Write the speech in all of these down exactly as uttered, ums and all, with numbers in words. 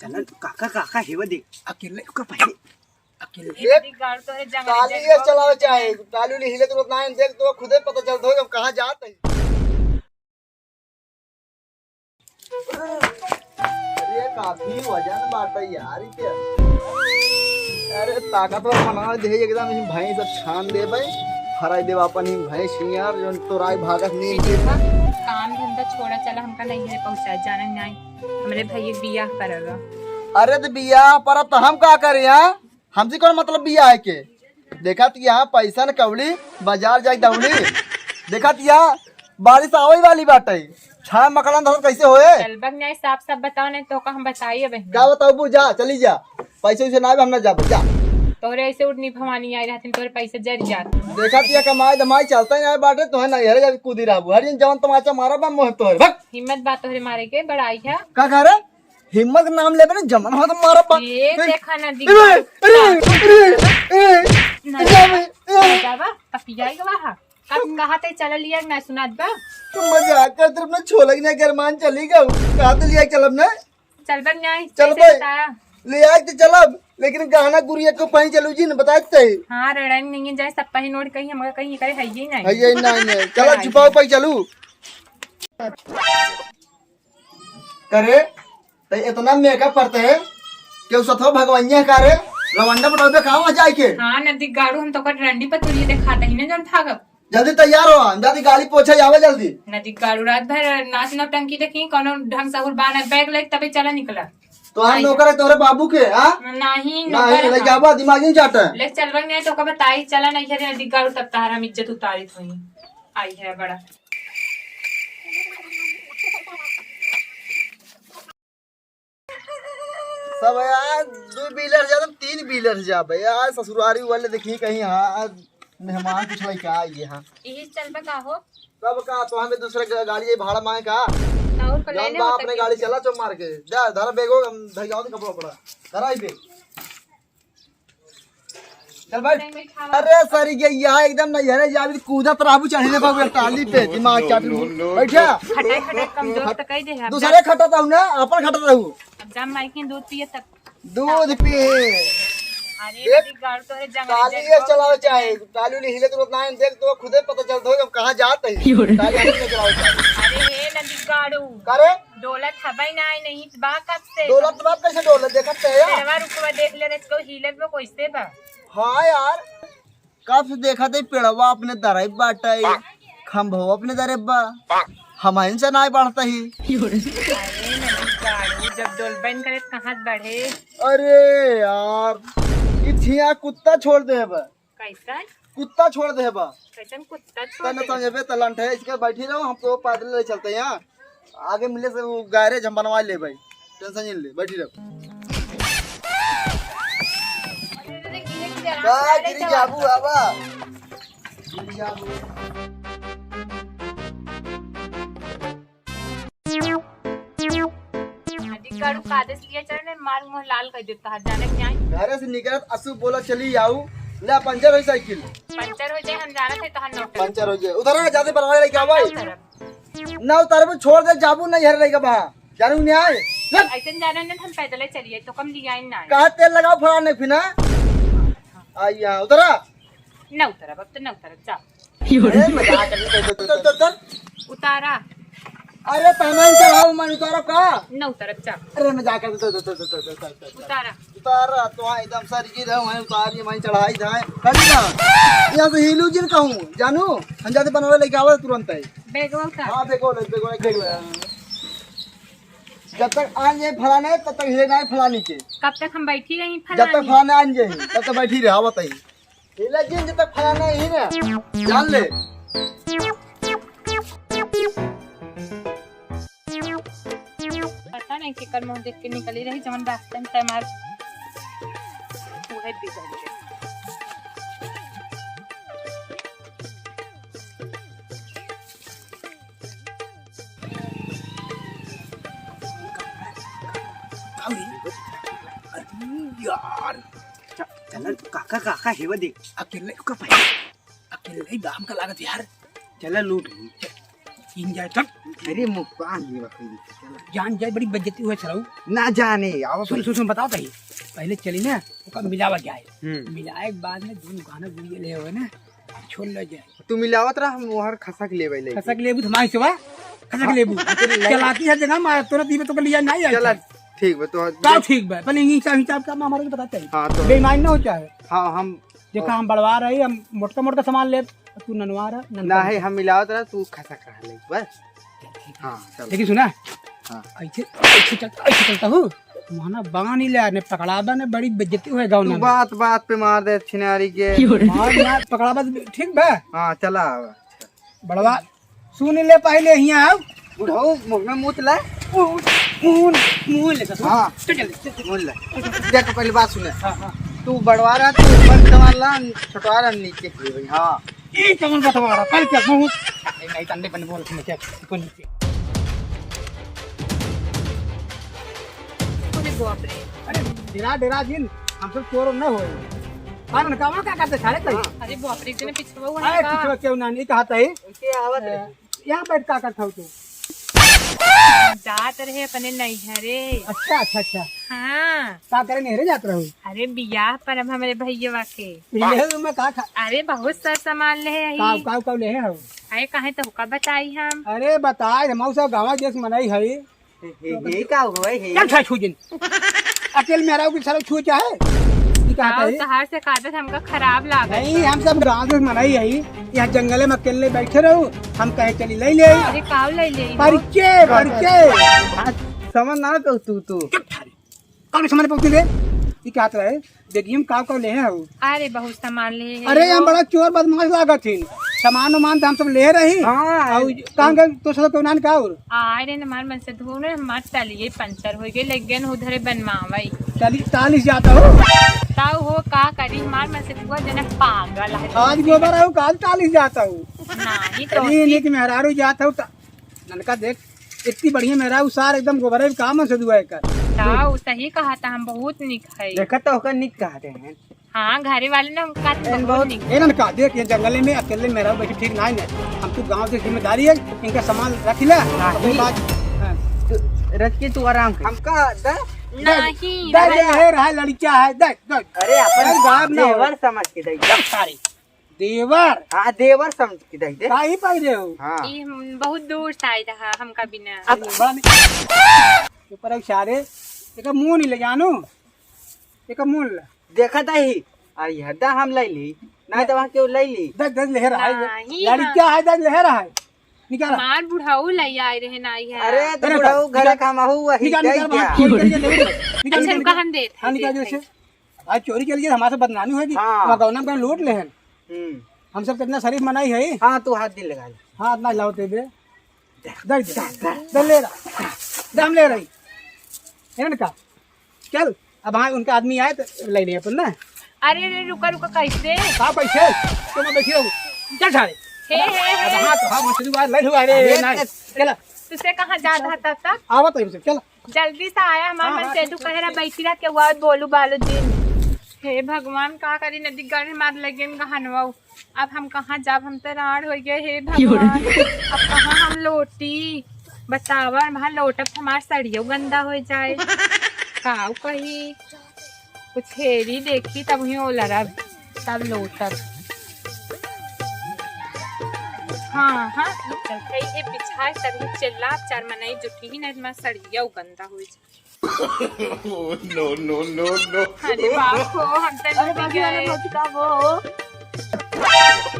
चला काका, काका हेवा देख। अकेले का पहले, अकेले। देख, गाड़ी तोहरे जंगल टाली जंगल ये चलावे चाहे, टाली उली हिले तो उतना है, देख तो खुदे पता चलता हो जब कहाँ जात है। अरे काफी वजन बाटे यार, ई के? अरे ताकतवर बना दे एकदम, ई भैंस अब छान देबे, फराई देबा अपन ई भैंस ही यार, जोन तोराई भागत नींद के। देखा, काम धंधा छोड़ा, चला हमका नैहरे पहुँचा, जाना नहीं, हमरे भैया बियाह करल बा। अरे तो बियाह पर अब तो हम का करी, हाँ? हमसे कौन मतलब बियाह के? देखत यहाँ पैसा न कौड़ी, बाजार जाए दौड़ी। देखत यहाँ बारिश आवे वाली बाटे, छाया मकड़न धरत कैसे होए? चलबक नहीं, साफ साफ बताओ, नहीं तो का हम बताइए बहन। का बताओ बू, जा चली जा, पैसे वैसे ना आवे, हम ना जाबे, जा। तोहरे ऐसे उड़नी भवानी आई रहती, तोहरे पैसे जर जात। देखत यहाँ कमाई धमाई चलता ही नहीं बाटे, तोहे नैहरे जाके कूदी रहबू, हर दिन जवन तमाचा मारा बा मोह तोहरे, भग। हिम्मत बात तोहरे मारे के बड़ाई है। का कह रहे? हिम्मत के नाम लेबे ना, जमन हो तो मारा बा। ये ए, देखा ना ए, दिखा। अरे, अरे, ए, ना ए, जाबा, ए, ना जाबा, पपियाई गवा हा। कब कहा ते चल लिया ना सुनात बा। तू मजाक कर, तेरे अपना छोला के ना गरमान चली गऊ। कहा तो लिया चलब ना? चल बन नहीं, चल कैसे भाई। बताया? ले आए तो चलब, लेकिन गहना गुरिया को पाई चलू जी ने बताए ते। हाँ, रड़न नहीं जाए, सब पहन ओढ़ कहीं हमका कहीं करे है ही नहीं। है ये नहीं है। चला छुपाओ पाई चलू। करे, तो इतना मेकअप करते हैं कि उस अथवा भगवानिया का रे, रवंडा पटावे का वहाँ जाए के? हाँ, नदी गाड़ू, हम तो कर डंडी पर तुरिये दिखाते ही ना जन भागब। जल्दी तैयार हो, हम जाती गाली पोछे आवे जल्दी। नदी गाड़ू रात भर नाच नौटंकी देखी, कोनो ढंग से हुरबान है, बैग लेके तबे चला निकला। तो हम आई नौकर है तोरे बाबू के, हाँ? नहीं, नहीं, नौकर है। लेके आवा, दिमाग नहीं चाटा है। ले चलबे नहीं तो का बताई, चला नहीं है नदी गाड़ू, तब तहार हम इज्जत उतारित हुई। आई है बड़ा। सब यार, दो व्हीलर जाते, तीन व्हीलर जाबे यार, ससुरारी वाले देखी कहीं, हाँ, मेहमान कुछ लेके आई है, हाँ। यही चलबे का हो? तब का, तो हमें दूसरे ग-, गाड़ी ये भाड़ा मांगे का? और को ले जान ले बा, होता अपने क्या? गाड़ी चला, चुप मार के। जा, धर बैगो, हम धर जाओ कपड़ा उपड़ा। धर आई बैग। चल बैठ। नहीं, नहीं, खावा। अरे सरी के यहाँ एकदम नहीं है रे, या भी कूदत रहबू चढ़ी ले बाबू टाली पे, दिमाग चाट लू। No, no, no, बैठा। No। खटाई, खटाई कमजोर तो कह दे है। दूसरे खटत रहू ना, अपन खटत रहू। अब जब माई के दूध पिए तब। दूध पिए। अरे देख, नदी गाड़ तो है जंगल टाली जंगल ये चलावे चाहे, टाली उली हिले तो उतना है, देख तो खुदे पता चलता हो जब कहाँ जात है। क्यों रे? टाली ये चलावे चाहे। अरे हे नदी गाड़ू। का रे? डोलत हबै ना, नहीं बा कब से? डोलत बा कैसे डोलत? देखत है यार। पेड़वा रुकवा देख ले रे, इसको हिलत बा कैसे बा? हाँ यार, कब से देखत है पेड़वा अपने दरब बाटे, खंभवा अपने दरब बा, हमहिन से नाय बढ़ता ही। अरे नदी गाड़ू, जब डोलबन करे त कहाँ से बढ़े? अरे यार, ई ठिया कुत्ता छोड़ दे बा। कैसन? कुत्ता छोड़ दे बा। कैसन कुत्ता छोड़ तने दे? समझबे त लंठ है, इसके बैठी रहो, हम तो पैदल ले चलते हैं यहाँ। आगे मिले से वो गैरेज हम बनवा ले भाई, टेंशन नहीं ले, बैठी रहो। अरे, अरे, गिरे, गिरे, का गिरे, गिरी गिरे, जाबू हवा? गिरी जाबू। अधिक गाड़ू कादे से लिया चले, मार मुंह लाल कर देता है, जाने के नहीं। घरे से निकलत असु बोला चली आऊ, ले पंचर होई साइकिल। पंचर हो जाए, हम जानत है तोहार नौटंकी। पंचर हो जाए, उधर आ, जाते बनवाए लेके आवा। उधर। ना उतारबू, छोड़ दे, जाबू नहीं हर रहेगा बा। जानू नहीं आए। ले। ऐसे जाने न हम पैदल ही चलिए, तो कम लिया ही ना। कहा तेल लगाओ फलाने फिना। आ यहाँ, उतरा। न उतरब, अब तो न उतरब, जा। अरे, मजाक कर, उतर, उतर, उतर, उतर। उतारा। अरे, तमन चढ़ाओ, मन उतारो का? न उतरब, जा। अरे, मजाक कर, उतर, उतर, उतर, उतर, उतर, उतर। उतारा। उतारा, तो हाँ, एकदम सर गिर रहे हैं, उतार ये, मैं चढ़ाई जाए। कभी ना, यहाँ से हिलू जिन कहूँ, जानू, हम जाते बनवे लेके आवे तुरंत है। बैगवा उतार। हाँ, बैगवा ले, बैगवा ले, बैगवा ले। जब तक आन जाए फलाने, तब तक हिले ना फलानी के। कब तक हम बैठी रही जब तक फलानी? फलाने आन जाए, तब तक बैठी रहे, आवत है। हिला जिन जब तक फलाना ही ना, जान ले। पता नहीं केकर मुंह देख के निकली रही, जवन रास्ते में तय मार, उहे बिगड़ गई। अरे यार, च-, चला काका, काका हेवा देख। अकेले का भाई? अकेले ही दाम का लागत यार। चला लूट। गिन जाए तब। अरे मुक्का नहीं बकरी, चला। जान जाए, बड़ी बेइज्जती हुए सरऊ। ना जाने, आओ सुन, भाई। सुन, सुन, बताओ भाई। पहले चली ना, ओका मिलावा जाए। हम्म। मिलाए के बाद में दोनों गाना गुड़िया ले हुए ना, छोड़ ले जाए। तू मिलावत रहा, हम वहर खसक लेबे ले। खसक लेबू तो हमारे सिवा? खसक हाँ, लेबू। तो ले। चलाती है जगह मार, तोरा दीबे तो कर लिया नहीं चला, आता। ठीक बा, तो का ठीक बा? पहले हिसाब, हिसाब का हमारे को बताते हैं। हाँ, तो बेईमान ना हो चाहे। हाँ, हम देखा, हम बड़वार है, हम मोटका मोटका सामान लेब, तू ननवार है, ननका ना है, ननका। हम मिलावत रहा, तू खसक रहा ले, बस। हाँ, चल। लेकिन सुना, हाँ। ऐसे, ऐसे चलता, ऐसे चलता हूँ, वहाँ ना बानी ले आने पकड़ा बा ने, बड़ी बेइज्जती हुए गाँव तू में। बात बात पे मार दे छिनारी के। मार, मार, पकड़ा बा, ठीक बा? हाँ, चला। बड़वा, सुन ले पहले हियाँ आओ। बुढ़ऊ, मुँह में मूत ले। मुँह, मुँह, मुँह ले ससुर। हाँ। चल, चल, चल, चल। मुँह ले। देख, पहले बात सुने। हाँ, हाँ। तू बड़वारा, तू ऊपर कमाला, छोटवारा नीचे की भाई। हाँ। ई कौन बतवारा? कल क्या मुँह? ए, नहीं, तंडे बन बोल, सुन क्या? कौन नीचे? अरे बाप रे। अरे, डेरा, डेरा जिन, हम सब चोर न होए। अरे, नकामा का करते सारे कहीं? अरे बाप रे, इतने पीछे वो अरे, का? पीछे क्यों ना, नहीं कहा था ही? उनके आवत रहे। यहाँ बैठ का करत हऊ तू? जात रहे अपने नैहरे। अच्छा, अच्छा, अच्छा। हाँ। का करे नैहरे जात रहू? अरे बियाह पर अब हमरे भैया के। ले में का खा- अरे बहुत सर सामान ले आई। का, का, का ले हऊ? अरे काहे तो का बताई हम? अरे बताए, हम सब गाँव देश मनई है। हे, हे, हे, का हुआ है, हे? चल, छा छू जिन। अकेल मेहरारू की सरऊ छू चाहे? ई का गाँव है? शहर से खादत हमका खराब लागत नहीं, बा। हम सब गाँव से मनई है। यहाँ जंगले में अकेले बैठे रहू, हम कहे चली ले ले। अरे, काव ले ले? परिचय, परिचय। आज समझ ना तो तू, तू। चुप थारी। कौन समझ पहुँची रे? ई का है? देखिए, हम काव काव ले हैं हो। अरे, बहुत सामान ले हैं अरे, हम हो। बड़ा चोर बदमाश लागत ही। सामान उमान तो हम सब ले रही। हाँ। और कहाँ गए? तो सब केहू नान का और? अरे, हमार मन से धो ने, हमार टलिए पंचर हो गए, लग गए उधरे बनवावे। टली, टालिस जाता हो? ताऊ हो, का करी, हमार मन से धुआ जनक पागल है। आज गोबर हो, काल टालिस जाता हो। नहीं, तो अरे, ठीक। निक मेहरारू जाता हो, ता-, ननका देख, इतनी बढ़िया मेहरारू सार एकदम गोबरे काम से दुआ कर। ताऊ, सही कहा था, हम बहुत निक है। देखा तो ओकर निक कहा थे हैं। हाँ, घरे वाले ना हमका तो एन बहुत बहुत निक। ए ननका, देख, ये जंगले में अकेले मेहरारू बैठी ठीक ना है। हम तो गाँव से जिम्मेदारी है, इनका सामान रख ले, हाँ, अपने ठीक। बाद, हाँ। तू, रख के तू आराम कर। हमका दे। नहीं, दे, दे, नहीं। है, रहा लड़किया है, दे, दे। अरे, अपन अरे, गायब ना हो। देवर समझ के दे। चल, सारे। देवर? हाँ, देवर समझ के दे दे। का ही पाई रहे हो? हाँ। ई हम बहुत दूर से आए रहा, हमका बिना। अब बड़ा नहीं। ऊपर एक सारे, एक मुंह नहीं ले जानो, एक मुंह ले। देखा था ही, आ, यह दा हम ले ली, ना तो वहाँ क्यों ले ली? दस, दस ले रहा है। नहीं, लड़किया हाँ। है, दस ले रहा है। निकाल। हमार बुढ़ऊ ले आए रहे ना, ये। अरे, तो अरे, बुढ़ऊ निकाल, घर निकाल। का हम आहू वही निकाल, दे निकाल, गया। चोरी करके ले लो। निकाल, अच्छा, निकाल, इनका निकाल। हम देत हाँ, हैं, निकाल देत जैसे। हैं। आज चोरी के लिए हमारे से बदनामी होगी। हाँ। वहाँ गौना में लूट ले हैं। हम्म। हम सब कितना शरीफ मनाई है। हाँ, तू हाथ दिल लगा ले। हाथ ना लाओ तेबे। दे, दे, दे, दे, ले रहा। दे, हम ले रही। है ना का? चल, अब हाँ, उनका आदमी आए तो ले ले अपन ना। अरे, अरे, रुका, रुका, कैसे? का कैसे? तो मैं बैठी रहूँ। चल, सारे। हे, हे, अब हे। हाँ, तो हाँ, मछली बाहर ले लो, अरे, अरे, नहीं, तो चला। तुसे कहाँ जात था तब तक? आवत है, चला। जल्दी से आया, हमार हाँ, मन हाँ, से तू कह रहा, बैठी रह के हुआ, बोलू, बालू दिन। हे भगवान, का करी, नदी गाड़ी मार लगे गहनवा। अब हम कहाँ जाब, हम तो राड़ हो गए, हे भगवान। अब कहाँ हम लोटी? बतावा, वहाँ लोटब तो हमार सड़ियो गंदा हो जाए। काऊ कही, कुछ हेरी देखी, तब ही ओलरब, तब लोटब। हाँ, हाँ, चलते ही बिछाए, तब ही चिल्ला, चार मनई जुटी ही, नहीं तो हमार सड़ियो गंदा हो जाए। No, no, no, no। अरे बाप हो, हम तो अरे लूट बाबू, अरे गए। बाबू, का वो?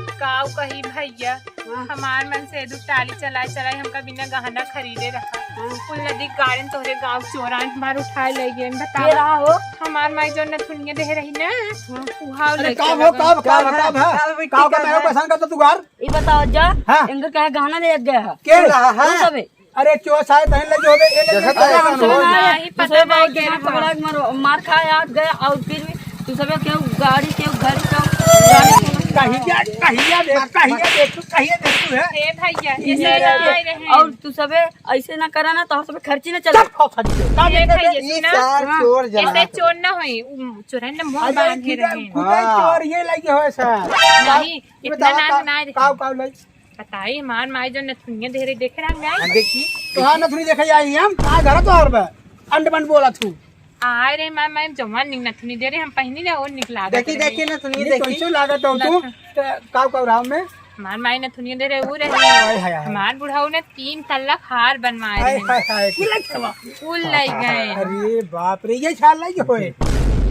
काऊ कही भैया, हाँ। हमार मन से दू टाली चलाए चलाए हमका बिना गहना खरीदे रहा। हाँ। कुल नदी गाड़न तोहरे गाँव चोरान हमार उठाए ले गए। बताओ। के रहा हो? हमार माई जो नथुनिया दे रही ना, हाँ। उहाव अरे लेके का वो, लगन। का, का, का, का, का, का, का, का, का, का, पसंद करता तू गार? ई बताओ जा, हाँ। इनकर कहे गहना ले गया है? के रहा है? तू सबे। अरे चोर सारे तहन लगे होबे, ये लगे देखत है, होबे। नहीं, पता दूसरे नहीं, भाई के के रहा। पकड़ा के मारो, मार खाए, आप गए और फिर भी तू सब केहू गाड़ी, केहू घर, केहू गाड़ी, केहू कहिया, कहिया देख, कहिया देख, तू कहिया देख, तू है। हे भैया, ये ये सब ये ना आए रहे। और तू सबे ऐसे ना करा ना, तो हम सब खर्ची ना चल। चल, खाओ, खाली चल। का ये देखत है? भैया, ये सुना। चार हाँ। चोर जना ऐसे थे। चोर ना होई, उ, चोरन ने मुंह अरे, बांधे किधर, रहे। किधर हाँ। चोर ये लगे हो ऐसा? नहीं, ये इतना बताओ, ना का, ना रहे। काव, काव लगे? बताई, हमार माई जो नथुनिया देहरे देखे रहा, हम आई। हाँ, देखी। तोहार नथुनी देखे आई हम, कहाँ घर तोहार बा? अंड बंड बोला तू। आय रे माई, माई जवान निक नथुनी देहरे, हम पहिनी रहे, और निक लागत देखी, रहे। देखी नथुनी, ये देखी। कैसे लागत हो तू? नथु- त काऊ काऊ राव में? हमार माई नथुनिया देहरे ऊ रहे। हाय, हाय, हाय। हमार बुढ़ऊ ने तीन तल्ला हार बनवाए हाय, रहे। हाय, हाय, कुल लइके बा। कुल लइ गए। अरे बाप रे, ये साल लइ होए।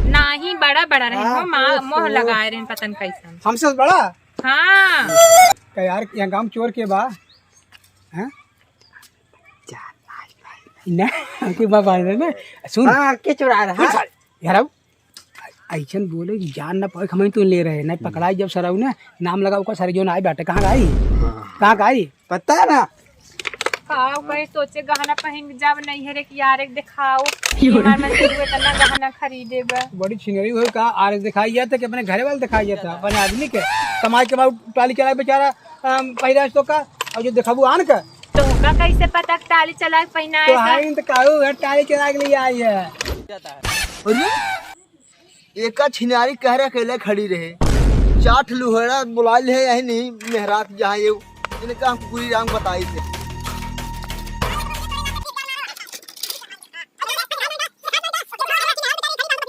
नाही, बड़ा बड़ा रहे हो, आप माँ तो मोह सो- लगाए रहे, पता न कैसन। हमसे बड़ा? हाँ। का यार, यहाँ गाँव चोर के बा? हैं? ना, हमके बा बारे में। सुन। हाँ, के चोरा रहा? सुन साले, यार, अब ऐसन बोले कि जान ना पावे, हम तो ले रहे, नहीं पकड़ाई जब सरऊ ना, नाम लगा ओकर सारे जो ना आई बाटे, कहाँ का आई? हाँ। कहाँ का आई? पता ना। का कहे सोचे गहना पहिन के जाब नहीं है रे कि यार एक देखाओ। कि हमार मन से हुए तना गहना खरीदे बा। बड़ी छिनरी हो का, आर एक दिखाई जाता कि अपने घरे वाले दिखाई जाता, अपने आदमी के। कमाई कमाई टाली चला बेचारा, अम, पहिरा तो का, और जो देखाबू आन का। तो का कैसे पता टाली चला के पहिना तो है? हाइन तो काहू है, टाली चला के लिए आई है। अरे, एका छिनारी कहरा कैले खड़ी रहे। चाठ लुहड़ा बुला ले यही नहीं मेहरात जहाँ ये इनका हम पूरी राम बताई थे।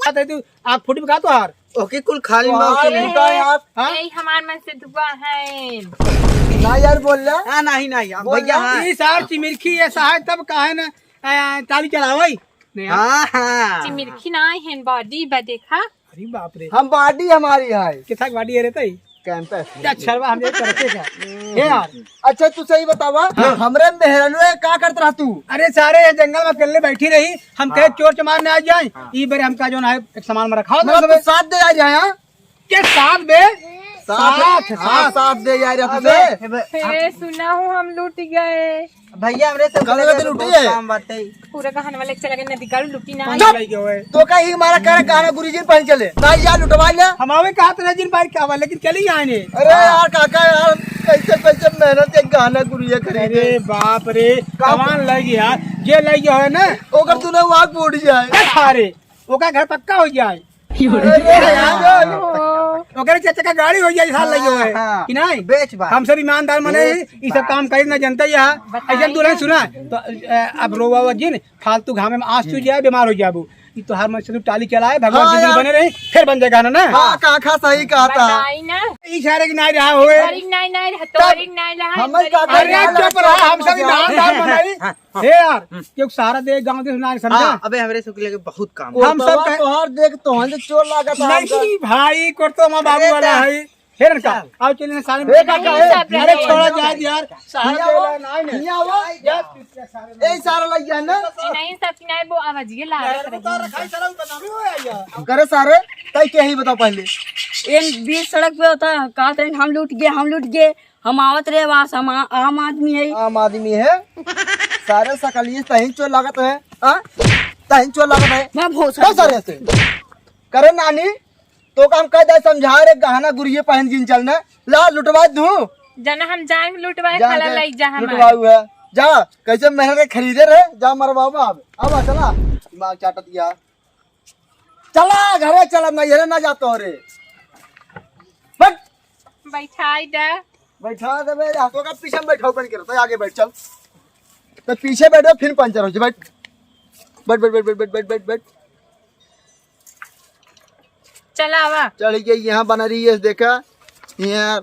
बात है तू, आँख फूटी में का तोहार? ओके, कुल खाली में वाह, ओके नहीं। बेटा यार। हाँ? यही हमार मन से दुआ है। ना यार, बोल ले। हाँ, नहीं, नहीं, हम बोल भैया, ना। हाँ। ई सार चिमिरखी ये साहब तब काहे ना, आ, ताली चलावई? नहीं यार। हाँ, हाँ। चिमिरखी ना है, बॉडी बा देखा। अरे बाप रे। हम बॉडी हमारी है। कितना बॉडी है रे तई? कैंपस। क्या छरवा हम ये करते क्या? ए यार। अच्छा, तू सही बतावा, हाँ। हमरे मेहरनुए का करत रहा तू? अरे सारे ये जंगल में अकेले बैठी रही, हम कहे हाँ। चोर चमार ना आ जाए, हाँ। ई बारे हमका जो ना है, एक सामान में रखा मतलब होता तू साथ दे आ जाए, हाँ? के साथ बे? साथ, साथ, हाँ, साथ। साथ दे आ रहा तू अबे, बे। अबे, हे, सुना हो, हम लूट गए। भैया, हमरे से कल बोले रात के लूटी बहुत है। काम बाटे। पूरा गहना वाले चला गए, नदी गाड़ू लूटी ना। चुप। तो का ही हमारा कहना, गहना गुरुजी पहन चले। ना यार, लुटवा ले। हम आवे कहा तो जिन भाई क्या हुआ, लेकिन चली आए ने। अरे यार, काका यार, कैसे, कैसे मेहनत के गहना गुरुजी खरीदे। अरे बाप रे, का कमान लग गया, जे लग गया है ना। ओकर तू ना वाक उड़ जाए। ए सारे, ओका घर पक्का हो जाए। अरे यार। ओकरे चाचा का गाड़ी हो जाए, साल लगे हुए। हाँ, कि नहीं? बेच बा। हम सब ईमानदार मने, बेच ई सब बा। काम करी ना जनता ही है। बताइए। ऐसे दुल्हन सुना, तो, अ, अब रोवा जिन, फालतू घामे में आँस चूज जाए, बीमार हो जाबू। ई तो हर मनुष्य टाली चलाए, भगवान हाँ जिंदगी यार। बने रही, फिर बन जाएगा ना, ना? हाँ, काका सही कहा था। बताई ना। ई सारे की नाई रहा होए। तोरी नाई, नाई रहा, तब तोरी नाई रहा, हमें तोरी काका नाई अरे यार, रहा। चुप रहा, हम सब ईमानदार मने। हाँ। हे यार, हम्म। क्यों सारा दे गाँव दे सुना समझा? हाँ, अबे हमरे से लेके बहुत काम। हम सब कोतवा कह- तोहार देख तोहन से चोर लागत है हमका। नहीं भाई, कोतवा बाबू अरे वाला ता- है। हे रनका, चल। आओ चलिए सारे ए काका, ए, अरे छोड़ा जाए यार, सहारा हियाँ देला आवा, ना है ना। हियाँ आवा। यार, ए सारा लग गया ना। नहीं, सब नहीं, वो आवाज ये लागत रही। करे सारे, तई के ही बताओ पहले। इन बीच सड़क पे होता, कहत रहे, "हम लूट गए, हम लूट गए।" हम आवत रहे, वास हम आ-, आम आदमी है। आम आदमी है। सारे सकलिए तहीं चोर लागत है। हाँ? तहीं चोर लागत है। मैं बहुत बहुत सारे से। करे नानी, तो काम कह दे समझा रे, गहना गुरिये पहन जिन चलना। ला लुटवा दूँ। जना हम जाए लुटवाए जान खाला के लई जा हमार। लुटवाऊ है। जा, कैसे मेहनत के खरीदे रहे, जा मरवाओ अब। अब चला, दिमाग चाटत गया। चला, घरे चला, नैहरे ना जातो रे। बैठ। बैठाई दे। बैठा देबे, या तो का पीछे में बैठाओ, बन के रहता है, आगे बैठ, चल। तो पीछे बैठो, फिर पंचर हो जाए, बैठ। बैठ, बैठ, बैठ। चला आवा। चढ़ गई यहाँ बना रही है, देखा, यहाँ